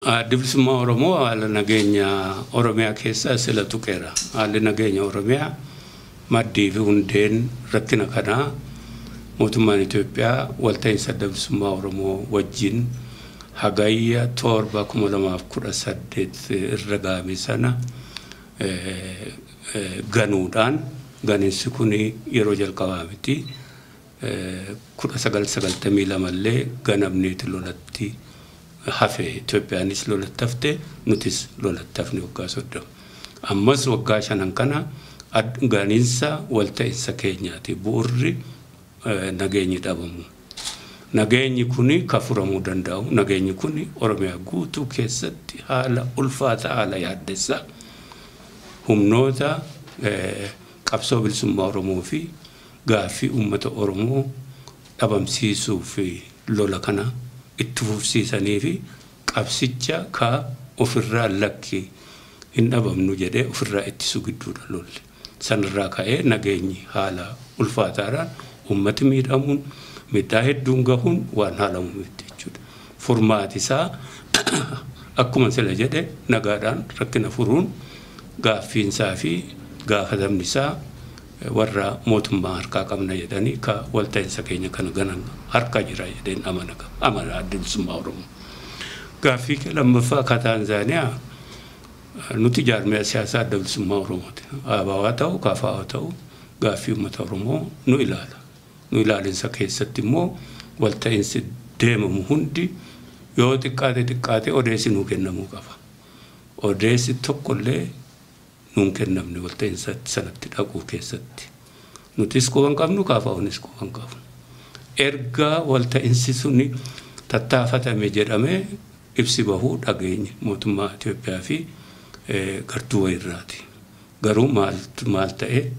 Addi Bilisummaa Oromoo haala nageenya Oromiyaa keessaa sila tuqeera. Haalli nageenya Oromiyaa maddii fi hundeen rakkina kanaa mootummaan Itoophiyaa walta'iinsa Adda Bilisummaa Oromoo wajjin Hagayya 7, 2018 irra gahame sana ganuudhaan, ganiinsi kun yeroo jalqabaa miti. 1992 illee ganamneeti lolatti hafe. Itoophiyaanis lolatti hafte, nutis lolatti hafne waggaa 30. Ammas waggaa shanan kana ganiinsa walta'iinsa keenyaati bu'urri nageenyi dhabamu. Nageenyi kuni ka furamuu danda'u, nageenyi kuni Oromiyaa guutuu keessatti haala ulfaataa, haala yaaddessaa humnoota qabsoo bilisummaa Oromoo fi gaaffii uummata Oromoo dhabamsiisuu fi lola kana itti fufsiisanii fi qabsicha ka ofirraa lakki hin dhabamnu jedhee ofirraa ittisu gidduudha lolli. Sanarraa ka'ee nageenyi haala ulfaataadhaan uummati miidhamuun, miidhaa hedduun gahuun waan haalamu miti jechuudha. Furmaati isaa akkuma sila jedhe nagaadhaan rakkina furuun, gaaffiinsaa fi gaafatamni isaa warra mootummaa harkaa qabna jedhanii ka walta'iinsa keenya kana ganan harka jira jedheen amana Adda Bilisummaa Oromoo. Gaaffii kee lammaffaa ka Taanzaaniyaa, nuti jaarmiyaa siyaasaa Adda Bilisummaa Oromooti. ABO ta'u, KFO ta'u, gaaffii uummata Oromoo nu ilaala. Nu ilaalinsa keessatti immoo walta'iinsi deemamu hundi yoo xiqqaate xiqqaate odeessi nuu kennamuu qaba. Odeessi tokkollee nuun kennamne walta'iinsa sanatti dhaquu keessatti. Nutis quban qabnu, KFOnis quban qabu. Erga walta'iinsi suni tattaafatame jedhamee ibsi bahuu dhageenye mootummaa Itoophiyaa fi gartuu wayirraati. Garuu maaltu maal ta'e,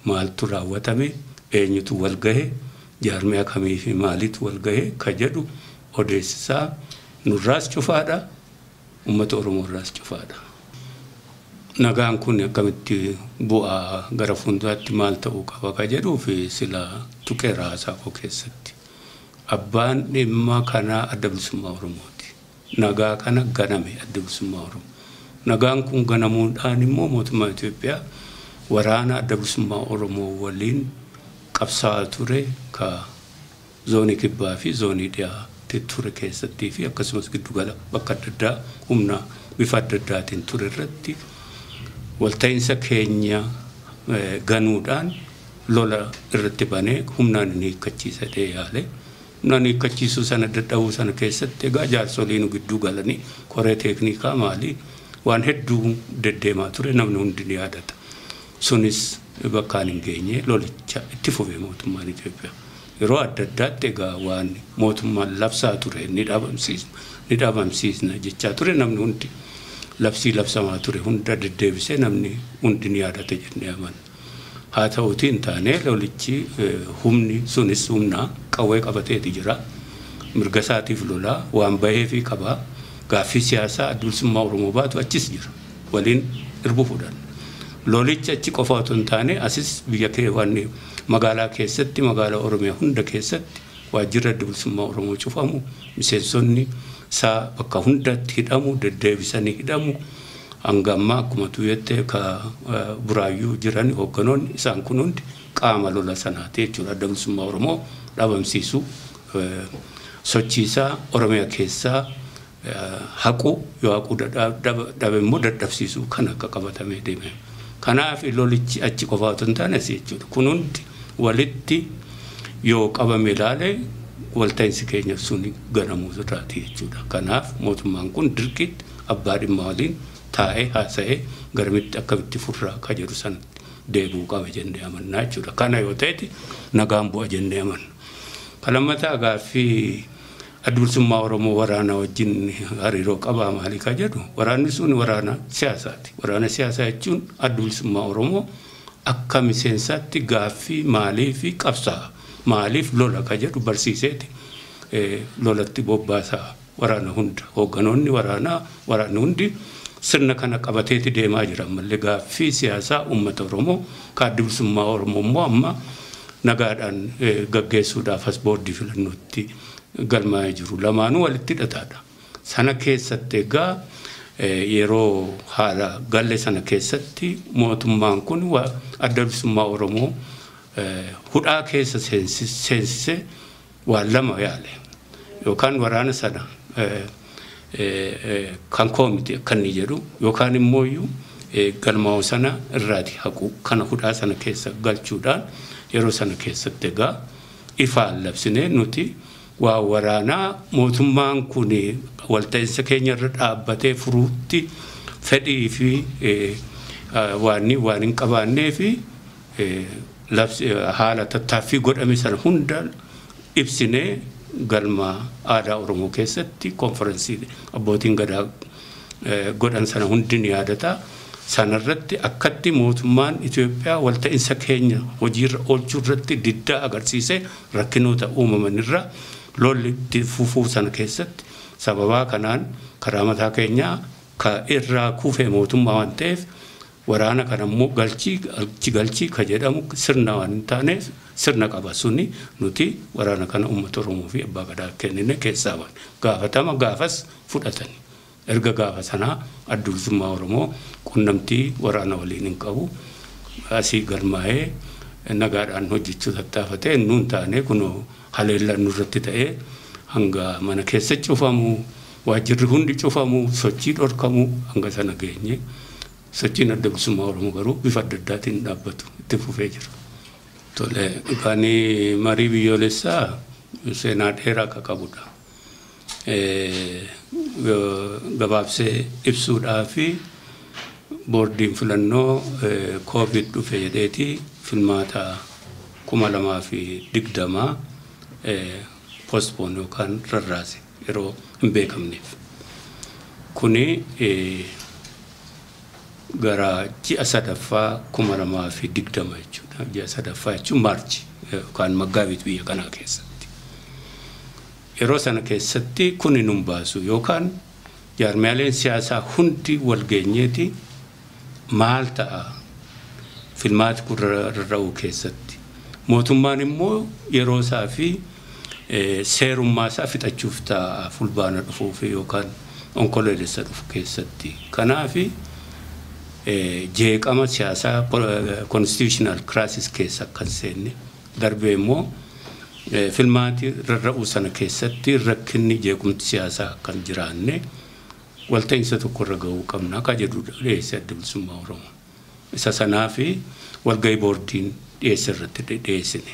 maaltu raawwatame, eenyutu wal gahe, jaarmiyaa kamii fi maaliitu wal gahe ka jedhu odeessisaa nurraas cufaadha, uummata Oromoo irraas cufaadha. Nagaan kun akkamitti bu'aa, gara fuulduraatti maal ta'uu qaba ka jedhuu fi sila tuqeera haasaa koo keessatti. Abbaan dhimma kanaa Adda Bilisummaa Oromooti. Nagaa kana ganame Adda Bilisummaa Oromoo. Nagaan kun ganamuudhaan immoo mootummaa Itoophiyaa waraana Adda Bilisummaa Oromoo waliin qabsaa'aa ture ka zoonii kibbaa fi zoonii dhiyaatti ture keessattii fi akkasumas giddugala bakka adda addaa humna bifa adda addaatiin ture irratti walta'iinsa keenya ganuudhaan lola irratti banee humnaan inni hiikkachiisa ta'e yaale. Humnaan hiikkachiisuu sana dadhabuu sana keessatti egaa jaarsoliin gidduu galanii koree teeknikaa maalii waan hedduu deddeemaa ture, namni hundi ni yaadata. Sunis bakkaan hin geenye, lolicha itti fufe mootummaan Itoophiyaa. Yeroo adda addaatti egaa waan mootummaan labsaa ture, ni dhabamsiisna, ni dhabamsiisna jechaa ture, namni hundi labsii labsamaa ture hunda deddeebisee namni hundi ni yaadata jennee amanna. Haa ta'uutii hin taane, lolichi humni sunis humna qawwee qabateeti jira. Mirga isaatiif lolaa waan baheefii qabaa. Gaaffii siyaasaa Adda Bilisummaa Oromoo baatu achis jira. Waliin irbu fudhanna. Lolichi achi qofa otoo hin taane asis biyya kee waan magaalaa keessatti, magaalaa Oromiyaa hunda keessatti waajjirri Adda Bilisummaa Oromoo cufamu, miseensonni isaa bakka hundatti hidhamu, deddeebisanii hidhamu. Hanga ammaa akkuma tuyyette ka Buraayyuu jiran hoogganoonni isaan kun hundi qaama lola sanaati jechuudha. Adda Bilisummaa Oromoo dhabamsiisuu, sochiisaa Oromiyaa keessaa haquu, yoo haquu dhabe immoo dadhabsiisuu kan akka qabatamee deeme. Kanaaf lolichi achi qofa otoo hin taane asii jechuudha. Kun hundi walitti yoo qabame ilaale walta'iinsi keenya suni ganamuu irraati jechuudha. Kanaaf mootummaan kun dirqiitti abbaa dhimma waliin taa'ee haasa'ee garamitti akkamitti furraa ka jedhu sanatti deebi'uu qaba jennee amannaa jechuudha. Kana yoo ta'eeti nagaan bu'a jennee amanna. Ka lammataa gaaffii Adda Bilisummaa Oromoo waraana wajjin hariiroo qabaa maalii ka jedhu, waraanni sun waraana siyaasaati. Waraana siyaasaa jechuun Adda Bilisummaa Oromoo akka miseensaatti gaaffii maalii fi qabsaa'a, maaliif lola ka jedhu barsiiseeti lolatti bobbaasaa waraana hunda. Hoogganoonni waraanaa, waraanni hundi sirna kana qabateeti deemaa jira. Ammallee gaaffii siyaasaa uummata Oromoo ka Adda Bilisummaa Oromoo immoo amma nagaadhaan gaggeessuudhaaf as boordii filannootti galmaa'ee jiru. Lamaanuu walitti hidhataadha. Sana keessatti egaa yeroo haala galle sana keessatti mootummaan kun Adda Bilisummaa Oromoo hudhaa keessa seensise waan lama yaale. Yookaan waraana sana kan koo miti akka inni jedhu yookaan immoo galmaa'u sana irraati haqu kana hudhaa sana keessa galchuudhaan yeroo sana keessatti egaa ifaan labsine nuti waa waraanaa mootummaan kun walta'iinsa keenya irra dhaabbatee furuutti fedhii fi waan hin qabaannee fi haala tattaaffii godhame sana hunda ibsinee galma aadaa Oromoo keessatti konferensii abbootiin gadaa godhan sana hundi ni yaadata. Sanarratti akkatti mootummaan Itoophiyaa walta'iinsa keenya hojiirra oolchuu irratti diddaa agarsiise rakkinoota uumamanirra lolli itti fufuu sana keessatti sababaa kanaan karaa mataa keenyaa ka irraa kufee mootummaa waan ta'eef waraana kana immoo galchii ka jedhamu sirna waan hin taaneef sirna qaba suni nuti waraana kana uummata Oromoo fi abbaa gadaa kennine keessaa baane gaafatama gaafas fudhatani. Erga gaafa sanaa Adda Bilisummaa Oromoo qunnamtii waraana waliin hin qabu. Asii galmaa'ee nagaadhaan hojjechuu tattaafatee nuun taane kunoo haleellaan nurratti ta'ee hanga mana keessa cufamu waajjirri hundi cufamu sochii dhorkamu hanga sana geenye. Sochiin Adda Bilisummaa Oromoo garuu bifa adda addaatiin dhaabbatu itti fufee jira. Tole kan marii biyyoolessaa seenaa dheeraa akka qabudha. Gabaabsee ibsuudhaa fi boordiin filannoo COVID dhufe jedheeti filmaata 2020 postpone yookaan rarraase yeroo hin beekamneef. Kuni gara ji'a sadaffaa 2020 jechuudha. Ji'a sadaffaa jechuun Maarchi yookaan Maggaabit biyya kanaa keessatti. Yeroo sana keessatti kuni nun baasu yookaan jaarmiyaaleen siyaasaa hundi wal geenyeeti maal ta'a filmaati kun rarra'uu keessatti. Mootummaan immoo yeroo isaa fi seerummaa isaa fixachuuf ta'a fulbaana dhufuuf yookaan onkoloolessa dhufu keessatti. Kanaaf jeeqama siyaasaa constitutional crisis keessa kan seenne darbee immoo filmaati rarra'uu sana keessatti rakkinni jeequmti siyaasaa kan jiraanne walta'iinsa tokkorra ga'uu qabna akka jedhudha dhiyeesse Adda Bilisummaa Oromoo. Isa sanaa fi walga'ii boordiin dhiyeesse irratti dhiyeessine.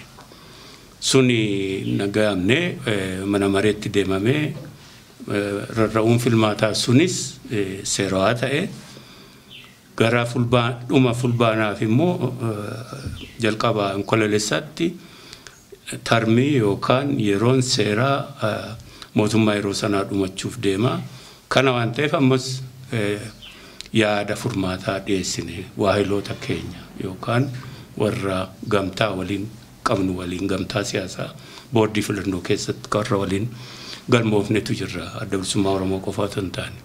Suni naga'amne mana mareetti deemamee rarra'uun filmaataa sunis seerawaa ta'e gara dhuma fulbaanaaf immoo jalqaba onkoloolessaatti tarmii yookaan yeroon seeraa mootummaa yeroo sanaa dhumachuuf deema. Kana waan ta'eef ammas yaada furmaataa dhiyeessine waahiloota keenya yookaan warra gamtaa waliin qabnu waliin gamtaa siyaasaa boordii filannoo keessatti warra waliin galmoofnetu jirra. Adda Bilisummaa Oromoo qofa otoo hin taane.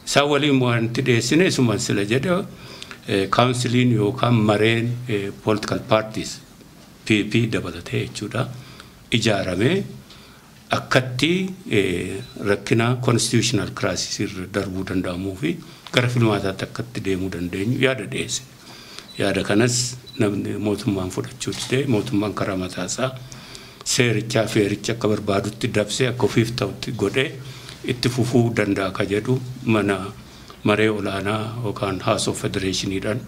Isaan waliin wanti dhiyeessine isumaan sila jedhe kaawunsiliin yookaan mareen political parties PP dabalatee jechuudha ijaaramee akkatti rakkina constitutional crisis irra darbuu danda'amuu fi gara filmaataatti akkatti deemuu dandeenyu yaada dhiyeessine. Yaada kanas namni mootummaan fudhachuu didee mootummaan karaa mataasaa seerichaa fi heericha akka barbaadutti dabsee akka ofiif ta'utti godhee itti fufuu danda'a ka jedhu mana maree olaanaa yookaan House of Federationiidhaan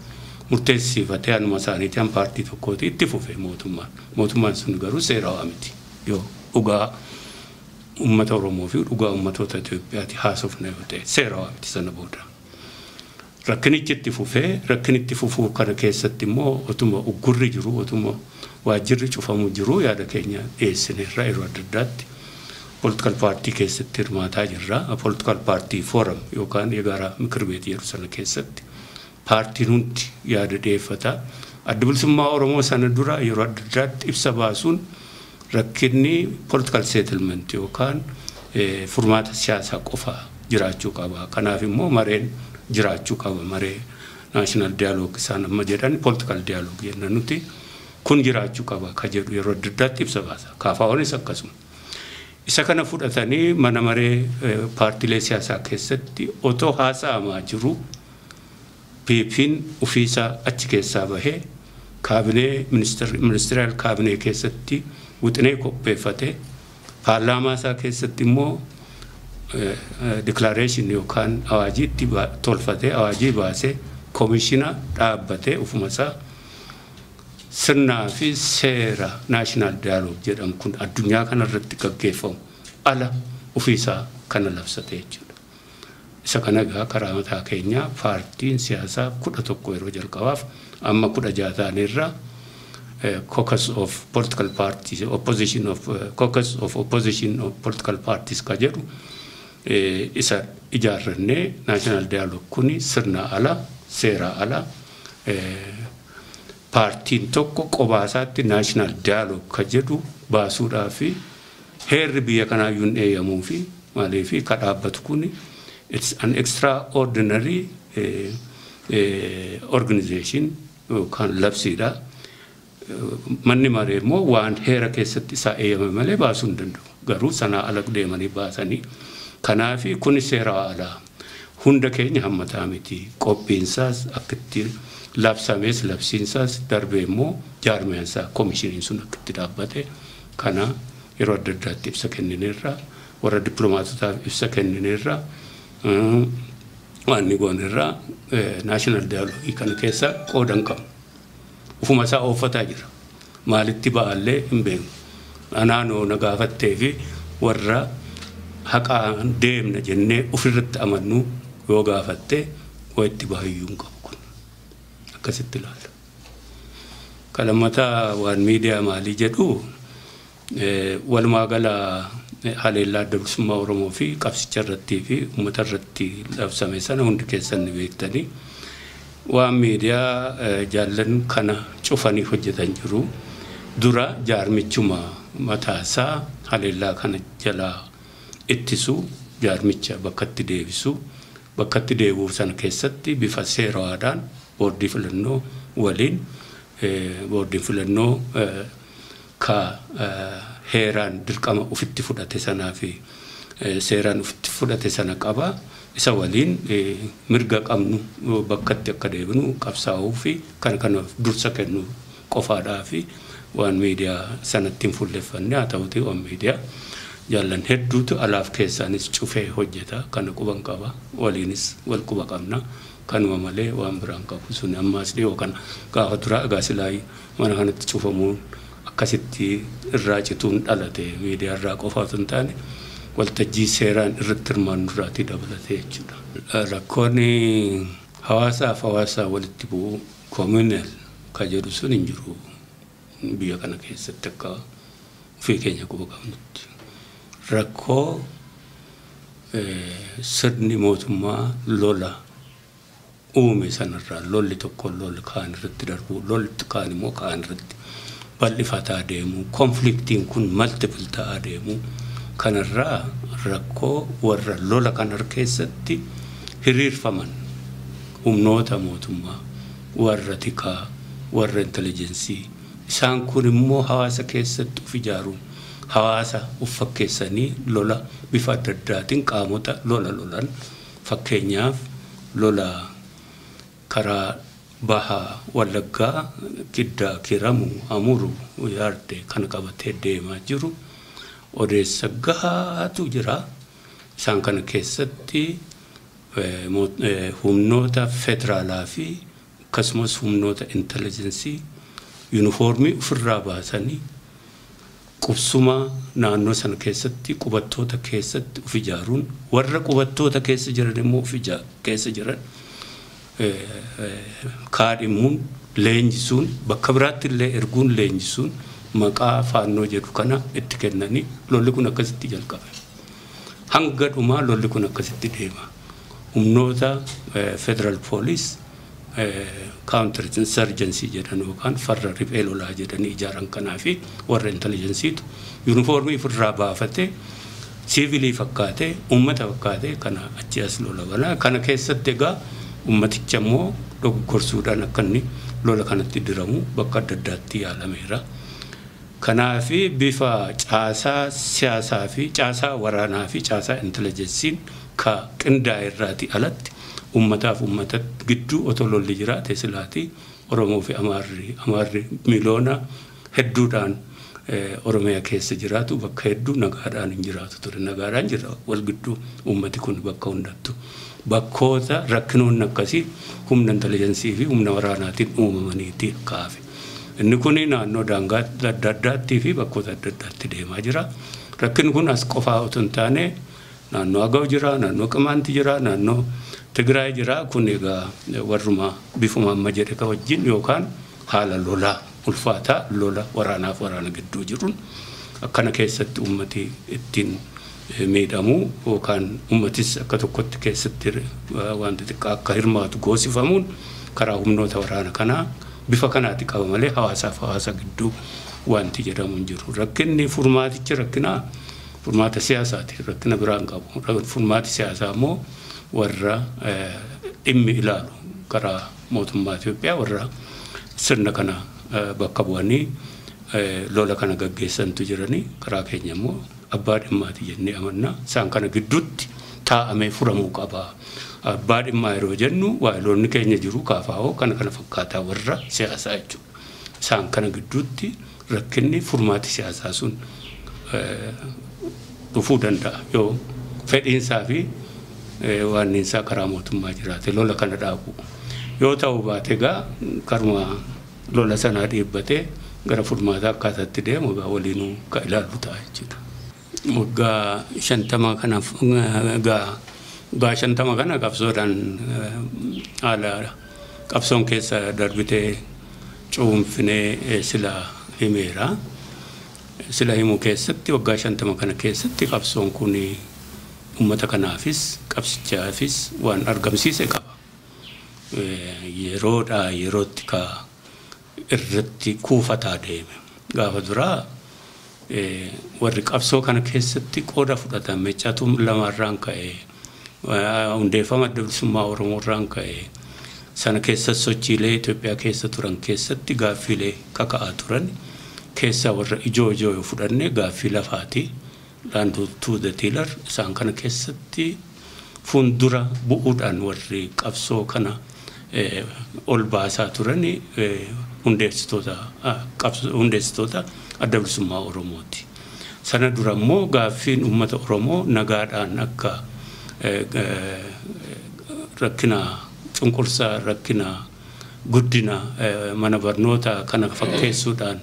murteessifatee anuma isaaniitiin paartii tokkooti itti fufe mootummaan. Mootummaan sun garuu seerawaa miti. Yoo dhugaa uummata Oromoo fi dhugaa uummatoota Itoophiyaati haasofna yoo ta'e seerawaa miti sana booda. Rakkinichi itti fufee rakkinitti fufuu kana keessatti immoo otuma uggurri jiru otuma waajjirri cufamu jiru yaada keenya dhiyeessineerra yeroo adda addaatti political party keessatti hirmaataa jirra. Political party forum yookaan የጋራ ምክር ቤት jedhu sana keessatti paartiin hundi yaada dhiyeeffata. Adda Bilisummaa Oromoo sana dura yeroo adda addaatti ibsa baasuun rakkinni political settlement yookaan furmaata siyaasaa qofa jiraachuu qaba. Kanaaf immoo mareen jiraachuu qaba. Maree national dialogue isaan amma jedhan political dialogue jenna nuti kun jiraachuu qaba ka jedhu yeroo adda addaatti ibsa baasa. KFOnis akkasuma. Isa kana fudhatanii mana maree paartiilee siyaasaa keessatti otoo haasa'amaa jiru PP'n ofiisaa achi keessaa bahee kaabinee ministeriyaal kaabinee keessatti wixinee qopheeffate, paarlaamaa isaa keessatti immoo declaration yookaan awaajii itti tolfatee awaajii baasee koomishina dhaabbatee ofuma isaa sirnaa fi seera national dialogue jedhamu kun addunyaa kanarratti gaggeeffamu ala ofiisaa kana labsate jechuudha. Isa kana egaa karaa mataa keenyaa paartiin siyaasaa 11 yeroo jalqabaaf amma 16 ta'anirra caucus of political parties opposition of caucus of opposition of political parties ka jedhu isa ijaarrannee national dialogue kuni sirna ala seera ala paartiin tokko qobaasaatti national dialogue ka jedhu baasuudhaa fi heerri biyya kanaayyuu hin eeyyamuu fi maaliif ka dhaabbatu kuni it's an extraordinary organization yookaan labsiidha. Manni maree immoo waan heera keessatti isaa eeyyame malee baasuu hin danda'u. Garuu sanaa ala deemanii baasanii. Kanaafi kuni seera alaa hunda keenya hammataa miti. Qophiinsaas akkitti labsamees labsiinsaas darbee immoo jaarmeensaa koomishiniin sun akkitti dhaabbate kana yeroo adda addaatti ibsa kennineerra, warra dippiloomaatotaaf ibsa kennineerra, waan ni goonerra national dialogue kana keessa qoodan qabu. Ufuma isaa ooffataa jira. Maalitti ba'allee hin beeku. Anaanoo na gaafattee fi warra haqaan deemna jennee ofirratti amannu yoo gaafatte wayitti bahayyuu hin qabu kun. Akkasitti ilaalla. Kalammataa waan miidiyaa maalii jedhu walumaa gala haleellaa adda bilisummaa Oromoo fi qabsicha irrattii fi uummata irratti labsame sana hundi keessan ni beektanii. Waan miidiyaa jaallan kana cufanii hojjetan jiru. Dura jaarmichuma mataasaa haleellaa kana jalaa ittisu, jaarmicha bakkatti deebisu, bakkatti deebi'uu sana keessatti bifa seeraadhaan boordii filannoo waliin boordiin filannoo ka heeraan dirqama ofitti fudhate sanaa fi seeraan ofitti fudhate sana qaba. Isa waliin mirga qabnu bakkatti akka deebinu qabsaa'uu fi kan kanaaf dursa kennu qofaadhaa fi waan miidiyaa sanatti hin fuulleffanne haa ta'uti waan miidiyaa jaallan hedduutu alaaf keessaanis cufee hojjeta kana quban qaba waliinis wal quba qabna kanuma malee waan biraan qabu sun ammaas dhiyoo kana gaafa duraa egaa silaa mana kanatti cufamuun akkasitti irraa cituun dhalate miidiyaa irraa qofa otoo hin taane waltajjii seeraan irratti hirmaannu irraatii dabalatee jechuudha. Rakkoon hawaasaaf hawaasaa walitti bu'uu communal ka jedhu sun hin jiru biyya kana keessatti akka ofii keenya quba qabnutti. Rakkoo sirni mootummaa lola uume sanarraa lolli tokko lolli kaan irratti darbu lolli kaan immoo kaan irratti bal'ifataa deemu konfliktiin kun multiple ta'aa deemu kanarraa rakkoo warra lola kana keessatti hiriirfaman humnoota mootummaa warra tikaa warra intelligensii isaan kun immoo hawaasa keessatti of ijaaruun hawaasa of fakkeessanii lola bifa adda addaatiin qaamota lola lolan fakkeenyaaf lola karaa bahaa Wallaggaa Kiddaa Kiramuu Amuruu Yaardee kana qabatee deemaa jiru odeessa gahaatu jira. Isaan kana keessatti humnoota federaalaa fi akkasumas humnoota intelligensii yuunifoormii ofirraa baasanii qubsuma naannoo sana keessatti qubattoota keessatti of ijaaruun warra qubattoota keessa jiran immoo of keessa jiran kaadhimuun leenjisuun bakka biraatti illee erguun leenjisuun maqaa faannoo jedhu kana itti kennanii lolli kun akkasitti jalqabe. Hanga dhumaa lolli kun akkasitti deema. Humnoota federal police counter insurgency jedhan yookaan farra riphee lolaa jedhanii ijaaran kanaa fi warra intelligensiitu yuunifoormii ofirraa baafatee siivilii fakkaatee uummata fakkaatee kana achi as lola banaa. Kana keessatti egaa ummaticha immoo dogoggorsuudhaan akka inni lola kanatti diramu bakka adda addaatti yaalameera. Kanaafi bifa caasaa siyaasaa fi caasaa waraanaa fi caasaa intelijensiin ka qindaa'e irraatii alatti ummataaf ummata gidduu otoo lolli jiraate silaatii Oromoo fi Amaarri miliyoona hedduudhaan Oromiyaa keessa jiraatu bakka hedduu nagaadhaan hin jiraatu ture. Nagaadhaan jira wal gidduu ummati kun bakka hundattu. Bakkoota rakkinoonni akkasii humna intelijensii fi humna waraanaatiin uumamaniiti kaafe. Inni kun naannoo daangaa adda addaattii fi bakkoota adda addaatti deemaa jira. Rakkinni kun as qofaa otoo hin taane naannoo Agaw jira, naannoo Qimaanti jira, naannoo Tigraay jira. Kun egaa warruma bifuma amma jedhe ka wajjin yookaan haala lolaa ulfaataa lola waraanaaf waraana gidduu jiruun akkana keessatti ummati ittiin miidhamuu yookaan ummatis akka tokkotti keessatti wanti xiqqaa akka hirmaatu goosifamuun karaa humnoota waraana kanaa bifa kanaatti qaba malee hawaasaaf hawaasa gidduu wanti jedhamu hin jiru. Rakkinni furmaatichi rakkinaa furmaata siyaasaati. Rakkina biraan qabu. Furmaati siyaasaa immoo warra dhimmi ilaalu karaa mootummaa Itoophiyaa warra sirna kana bakka bu'anii lola kana gaggeessantu jiranii karaa keenya immoo abbaa dhimmaati jennee amanna. Isaan kana gidduutti taa'amee furamuu qaba. Abbaa dhimmaa yeroo jennu waayiloonni keenya jiru kaafaa'oo kana kana fakkaataa warra siyaasaa jechuudha. Isaan kana gidduutti rakkinni furmaati siyaasaa sun dhufuu danda'a yoo fedhiinsaa fi waanniinsaa karaa mootummaa jiraate lola kana dhaabu. Yoo ta'u baate egaa karuma lola sanaa dhiibbatee gara furmaataa akkaataatti deemu egaa waliinuu ka ilaallu ta'a jechuudha. Waggaa 50 kanaaf waggaa 50 kana qabsoodhaan haala qabsoon keessa darbitee cuunfinee sila himeera. Sila himuu keessatti waggaa 50 kana keessatti qabsoon kun uummata kanaafis qabsichaafis waan argamsiise qaba. Yeroodhaa yerootti ka irratti kuufataa deeme. Gaafa duraa warri qabsoo kana keessatti qooda fudhatan Meccaatuu lamaarraan ka'ee hundeeffama adda bilisummaa Oromoorraan ka'ee sana keessa sochiilee Itoophiyaa keessa turan keessatti gaaffiilee kaka'aa turan keessaa warra ijoo ijoo yoo fudhanne gaaffii lafaati. Land to the tiller isaan kana keessatti fuuldura bu'uudhaan warri qabsoo kana ol baasaa turan hundeessitoota adda bilisummaa Oromooti. Sana dura immoo gaaffiin uummata Oromoo nagaadhaan akka rakkina cunqursaa rakkina guddina mana barnootaa kana fakkeessuudhaan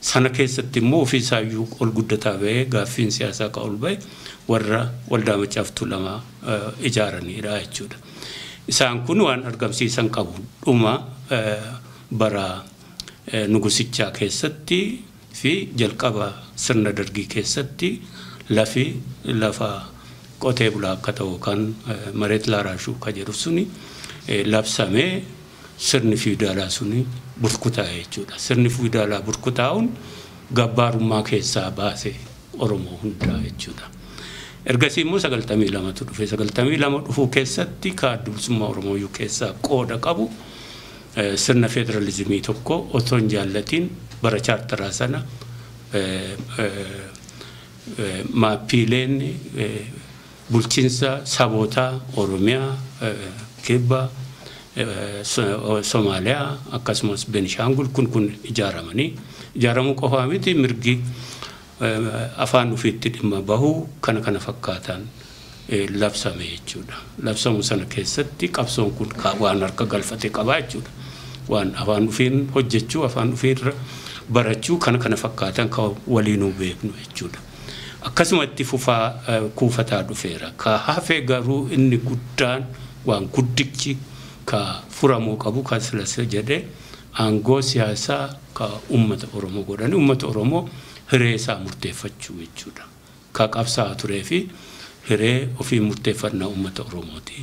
sana keessatti immoo ofiisaayyuu ol guddataa ba'ee gaaffiin siyaasaa ka ol ba'e warra waldaa Maccaaf Tuulamaa ijaaranidha jechuudha. Isaan kun waan argamsiisan qabu dhuma bara nugusichaa keessatti fi jalqaba sirna dargii keessatti lafi lafa qotee bulaa akka ta'u kan mareet laaraashuu ka jedhu suni labsamee sirni fiidaalaa suni burkutaa'e jechuudha. Sirni fiidaalaa burkutaa'uun gabbaarummaa keessaa baase Oromoo hundaa jechuudha. Ergasii immoo 92tu dhufe. 92 dhufuu keessatti ka adda bilisummaa Oromoo keessaa qooda qabu sirna federaalizimii tokko otoo hin jaallatiin bara chaartaraa sana maappiileen bulchiinsa sabootaa Oromiyaa, Kibba, Somaaliyaa akkasumas Benishaangul kun ijaaramanii ijaaramuu qofaa miti mirgi afaan ofiitti dhimma bahuu kana kana fakkaatan labsame jechuudha. Labsamuu sana keessatti qabsoon kun waan harka galfate qabaa jechuudha. Waan afaan ofiin hojjechuu, afaan ofiin barachuu kana kana fakkaatan kan waliinuu beeknu jechuudha. Akkasuma itti fufaa kuufataa dhufeera. Ka hafe garuu inni guddaan waan guddichi ka furamuu qabu ka silasa jedhee aangoo siyaasaa ka uummata Oromoo godhani uummata Oromoo hiree isaa murteeffachuu jechuudha. Ka qabsaa'aa turee fi hiree ofii murteeffannaa uummata Oromooti.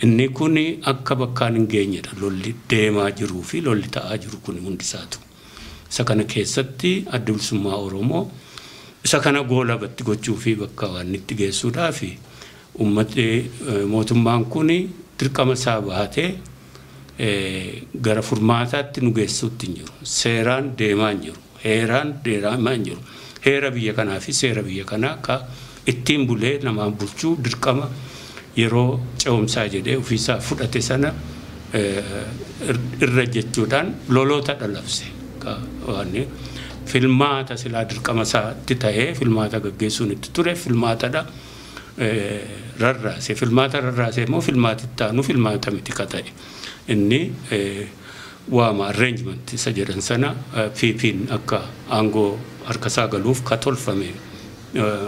Inni kun akka bakkaan hin geenyedha. Lolli deemaa jiruu fi lolli ta'aa jiru kun hundisaatu. Isa kana keessatti adda bilisummaa Oromoo isa kana goolabatti gochuu fi bakka waan itti geessuudhaa fi uummatni mootummaan kun dirqama isaa bahatee gara furmaataatti nu geessuutti hin jiru. Seeraan deemaa hin jiru. Heeraan deemaa hin jiru. Heera biyya kanaa fi seera biyya kanaa ka ittiin bulee namaan bulchuu dirqama yeroo ce'umsaa jedhee ofiisaa fudhate sana irra jechuudhaan loloota dhalabse. Filmaata silaa dirqama isaatti ta'ee filmaata gaggeessuun itti ture filmaatadha rarraase. Filmaata rarraase immoo filmaati itti aanu filmaata miti ka ta'e. Inni waama arrangement isa jedhan sana PP'n akka aangoo harka isaa galuuf ka tolfame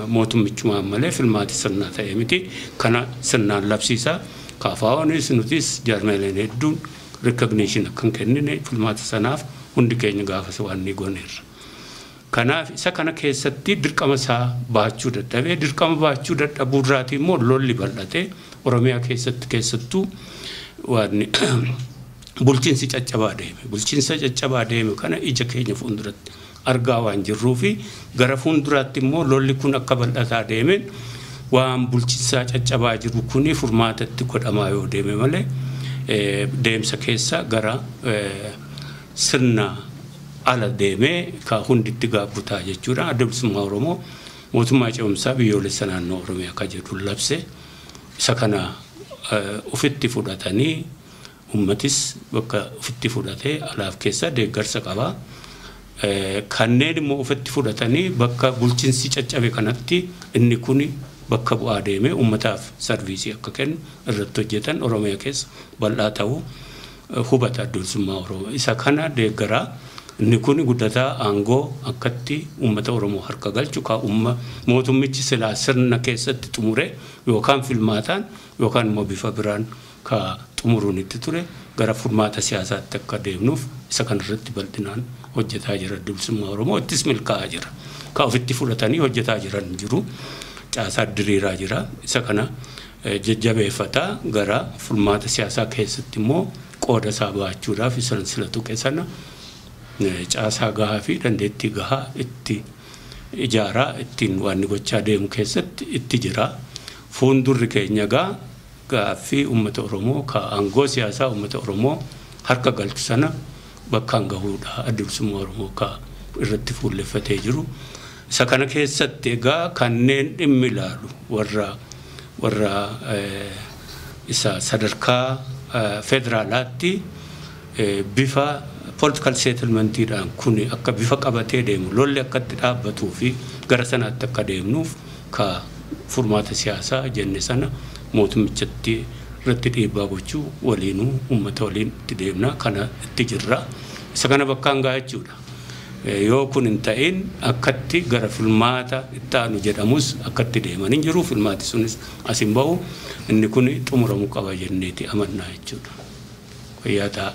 mootummichumaan malee filmaati sirnaa ta'e miti. Kana sirnaan labsiisaa. KFO'nis nutis jaarmeeleen hedduun recognition akka hin kennine filmaata sanaaf hundi keenya gaafas waan ni gooneerra. Kanaaf isa kana keessatti dirqama isaa baachuu dadhabee, dirqama baachuu dadhabuu irraatii immoo lolli bal'atee Oromiyaa keessatti keessattuu waan bulchiinsi caccabaa deeme. Bulchiinsa caccabaa deeme kana ija keenya fuulduratti argaa waan jirruu fi gara fuulduraatti immoo lolli kun akka bal'ataa deemeen waan bulchiinsaa caccabaa jiru kuni furmaatatti godhamaa yoo deeme malee deemsa keessa gara sirna ala deemee ka hunditti gaabbutaa jechuudha. Adda Bilisummaa Oromoo mootummaa ce'umsaa biyyoolessa naannoo Oromiyaa akka jedhu labse. Isa kana ofitti fudhatanii uummatis bakka ofitti fudhatee alaaf keessa deeggarsa qaba. Kanneen immoo ofitti fudhatanii bakka bulchiinsi caccabe kanatti inni kuni bakka bu'aa deemee uummataaf sarviisii akka kennu irratti hojjetan Oromiyaa keessa bal'aa ta'uu hubata Adda Bilisummaa Oromoo. Isa kana deeggaraa inni kun guddataa aangoo akkatti uummata Oromoo harka galchu ka mootummichi silaa sirna keessatti xumure yookaan filmaataan yookaan immoo bifa biraan ka xumuruun itti ture gara furmaata siyaasaatti akka deemnuuf isa kanarratti bal'inaan hojjetaa jira. Adda Bilisummaa Oromoo ittis milkaa'aa jira. Ka ofitti fudhatanii hojjetaa jiran jiru. Caasaa diriiraa jira. Isa kana jajjabeeffataa gara furmaata siyaasaa keessatti immoo qooda isaa ba'achuudhaaf isa sila tuqe sana caasaa gahaa fi dandeettii gahaa itti ijaaraa ittiin waan gochaa deemu keessatti itti jira. Fuuldurri keenya gaa gaaffii uummata Oromoo ka aangoo siyaasaa uummata Oromoo harka galchu sana bakkaan gahuudha. Adda Bilisummaa Oromoo ka irratti fuulleffatee jiru. Isa kana keessatti egaa kanneen dhimmi ilaalu warra isa sadarkaa federaalaatti bifa political settlementiidhaan kun akka bifa qabatee deemu lolli akka itti dhaabbatuu fi gara sanaatti akka deemnuuf ka furmaata siyaasaa jenne sana mootummichatti irratti dhiibbaa gochuu waliinuu uummata waliin itti deemna kana itti jirra. Isa kana bakkaan gahaa jechuudha. Yoo kun hin ta'in akkatti gara filmaata itti aanu jedhamus akkatti deeman hin jiru. Filmaati sunis as hin ba'u. Inni kun xumuramuu qaba jenneeti amannaa jechuudha. Fayyaa ta'a.